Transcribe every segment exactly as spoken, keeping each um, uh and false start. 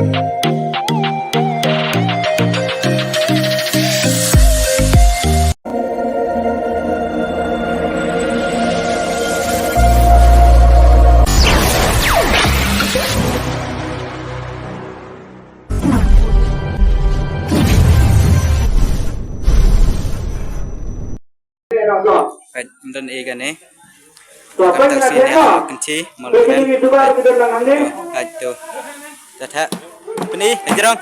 Peit, ym don ei kane. Kata shi ne ha kynti, mo lo pen. Peit, to. Peit, to. Ta tha. Pyni, ha jrong.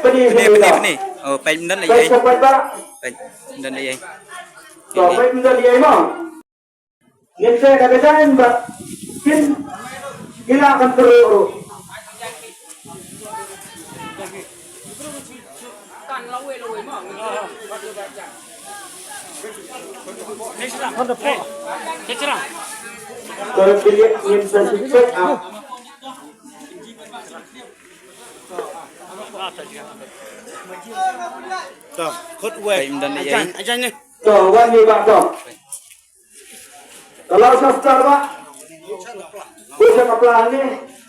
Pyni, pyni, pyni. Oh, peit, ym don ei. Peit, ym don ei. Peit, ym don ei. Ngin sa da ka jaiñ ba kin ila kan tru ru. Ko bilik ngin sa check up. To, khut wei. Ajan, ajan ni. To, wan ni ba to. Kalau sa start ba. Busa ka plan ni.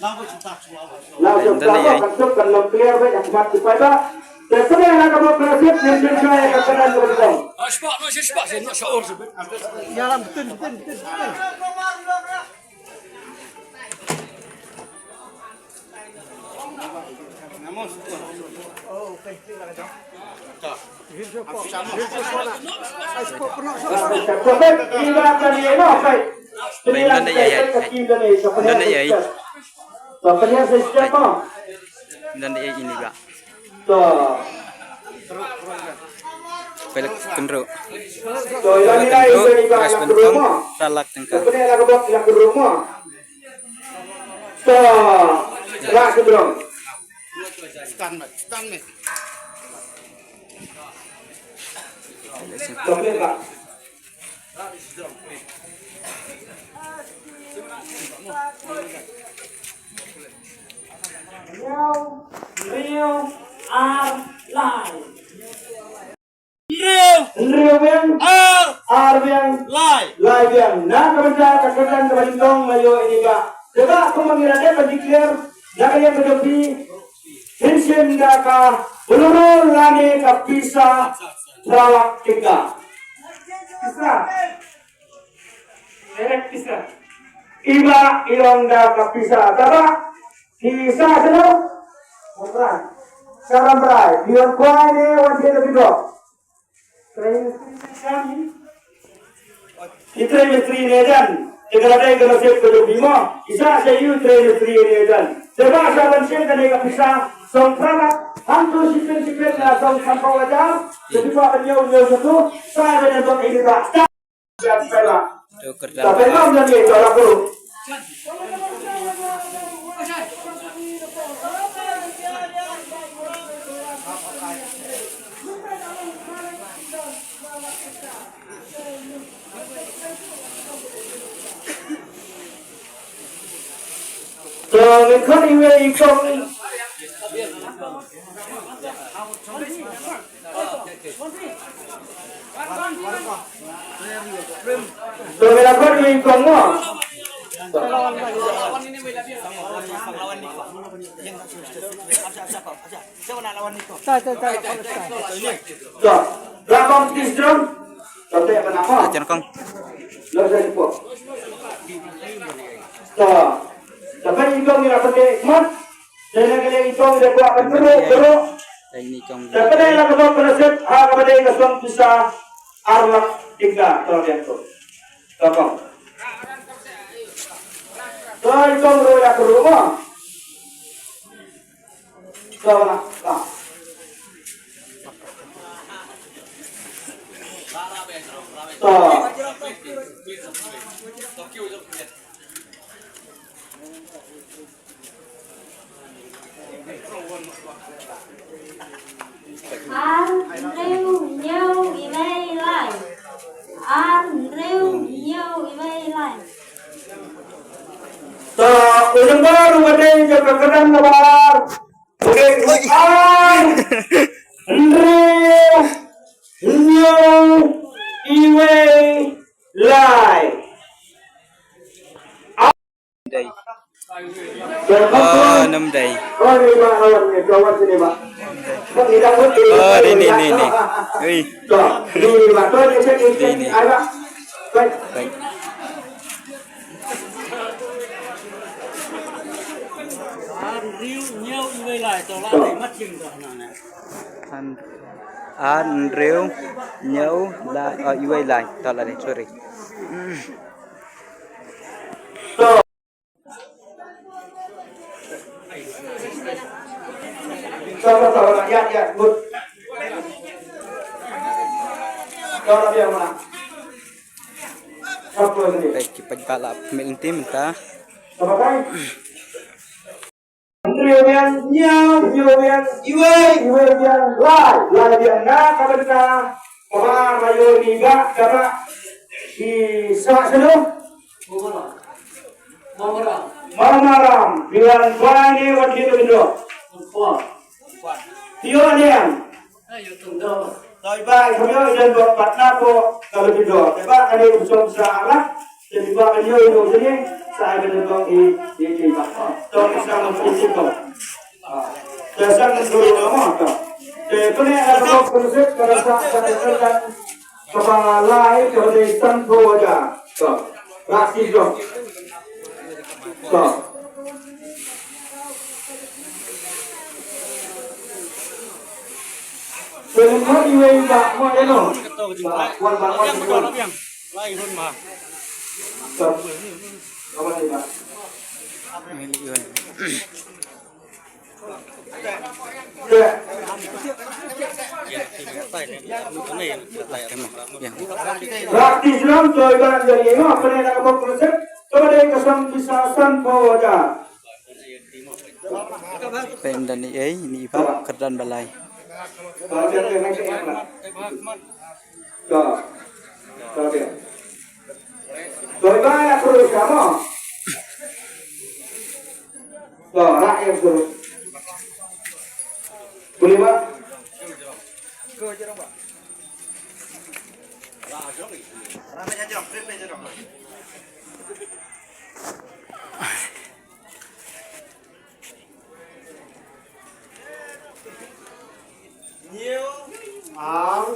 Lau sa start ba, kan suk kan long clear ba, yang mat tu ba. Te pene na ka bok na sip, yang sip sa yang ka kanan ka bok. Ah, spak, no, sip, spak, sip, no, syaur, sip. Ya, lam, betul, betul, betul, betul. Pyndan da ïa, pyndan da ïa. Pyndan da ïa ini ba. To. Pynlek kynru. Pynlek kynru, prize pynthong sa lak tyngka. To. Lak kynru. Stand by, stand by. Hynriew, hynriew, ar, lai. Hynriew, hynriew biang, ar, ar biang, lai, lai biang. Na ka bynta ka kyrdan kaba nyngkong la ïoh ïa ini ba. Te ba kumba ngi la dep ban declare na ka liang ka jong phi. Phin shim da ka Bolero lane ka pisa phra lak tyngka. Pisa. Direct pisa. Iba i ong da ka pisa. Taba. Pisa sino? Sambrai. Sambrai. Phi wan kwai ne wan sino phi dok. Ki trei mistri ne jan. Te ka la dei ka nasib ka jong phi mo. Isa sa ïoh trei mistri ne jan. Te ba sa ban shim kane ka pisa song phra lak. Hangto shiphew shiphew na song sanphew hajar. Te phi ba ban ïoh ïoh satu. Sa ban ïoh satu. Jan pela. To kyrdan. Sa pela jan ye to la kuru. To ngin khot iwei i kong. To ngin khot iwei i kong mo. To, la kong ti strong. To te ba na mo. Ajan kong. Lo sa ipo. To. Tapi ipo ngi la pete mat. Te na ka liang i kong da kwah ban kyrduh, kyrduh. Te pynlong la ka bok ka nasib ha kaba dei ka song pisa ar lak tyngka, to liang to. To kong. To i kong ruh ïa kyrduh mo. To na, to. To. Ar, hynriew, hynñiew, iwei, lai. Ar, hynriew, hynñiew, iwei, lai. To, u nombar uba dei jong ka kyrdan kaba ar. Ar, hynriew, hynñiew, iwei, lai. Dei. Oh, nam dai. Oh, dai ni, ni, ni. Ui. Dai ni. Baik. An, an riu, ñiew, lai, oh, iwei lai. To la dei, sorry. Peit ki paidbah la pynmih lynti mynta. Hynriew biang, ñiew, ñiew biang, iwei, iwei biang, lai, lai biang. Na ka bynta kaba ar la ïoh ïa i Bah, kaba i Sah Sanu. Mawmaram. Mawmaram, biang wan ïa ka wad ïa ka withdraw. Ïoh niam. Ïoh tang da. Doi bai, kami ïoh jan buat pat na ko, ka withdraw. Te ba kane ka song sa arah. Te ba kane ïoh ïoh sini, sa ai kane dong i, i, i, ba. Dong sa ma sini ko. Ah. Te sa kane dong i ma ko. Te kane ka song sa, sa, sa, sa, sa, sa. Kaba lai, kaba dei san phew hajar. To. Rakti jong. To. Te ning hot iwei ba mo eno. Ba wan ba wan. Lai hun ma. To. Kawan ni ba. Rakti jrong, to i ban jari ïa nga, pyneh na ka bok konsep, to dei ka song pisa san phew hajar. Pyneh da ni ei, ni ba kyrdan balai. To, to, to. To i ban ïa kru sa mo. To, rak ïa kru. Boleh, Pak? Ar,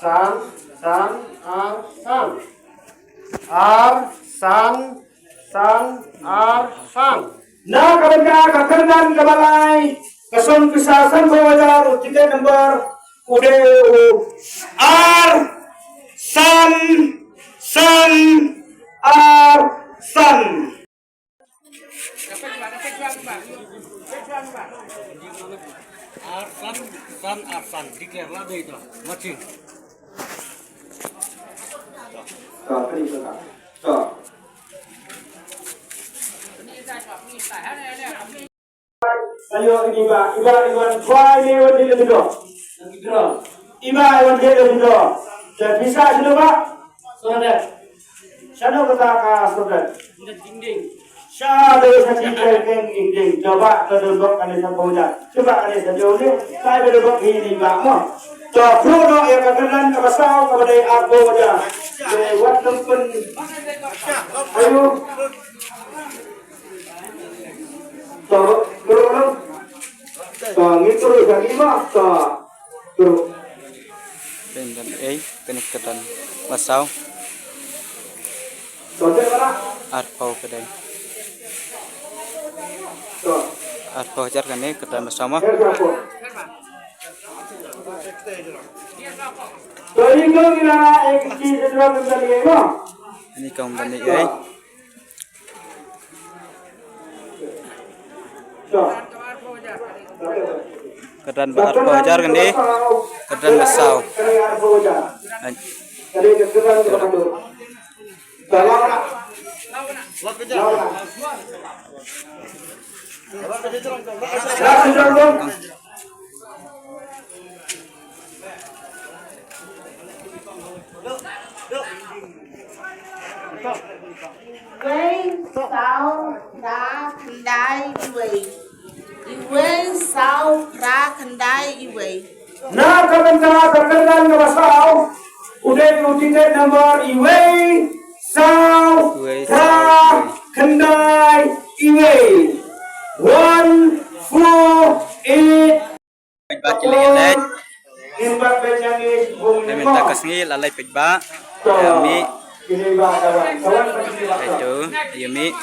san, san, ar, san. Ar, san, san, ar, san. Na ka bynta ka kyrdan kaba lai, ka song pisa san phew hajar, u tiket number, u dei u ar, san, san, ar, san. Ar san, san, ar san. Declare la dei to. Matching. Ayo, ini ba, iba, iwan, try ni, iwan, dia dah. Iba, iwan, dia dah. Jadi bisa dulu, Pak. Sudah. Shano kata ka surat? Sha dei sa shi keng keng ing ding. Jaba ka dei bok kane sa phew hajar. Jaba kane sa jauh ni. Sai ka dei bok hi ni ba mo. To, kru no ïa ka kyrdan kaba saw kaba dei arphew hajar. Dei wat nang pyn. Ayo. To, kru no. To, ngi kru sa ngi mo. To. Kru. Pyneh da ni ei, pyneh kyrdan ba saw. Arphew ka dei. Arphew hajar kane kyrdan ba saw ma. Ini kong da ni ei. Kyrdan ba arphew hajar kane, kyrdan ba saw. Ai. Iwei, saw, phra, khyndai, iwei. Iwei, saw, phra, khyndai, iwei. Na ka bynta ka kyrdan kaba saw, u dei u tiket number iwei, saw, phra, khyndai, One four eight. Paidbah ki la ïaleit. Te mynta ka sngi la leit paidbah. Ïa mih. Ïa mih.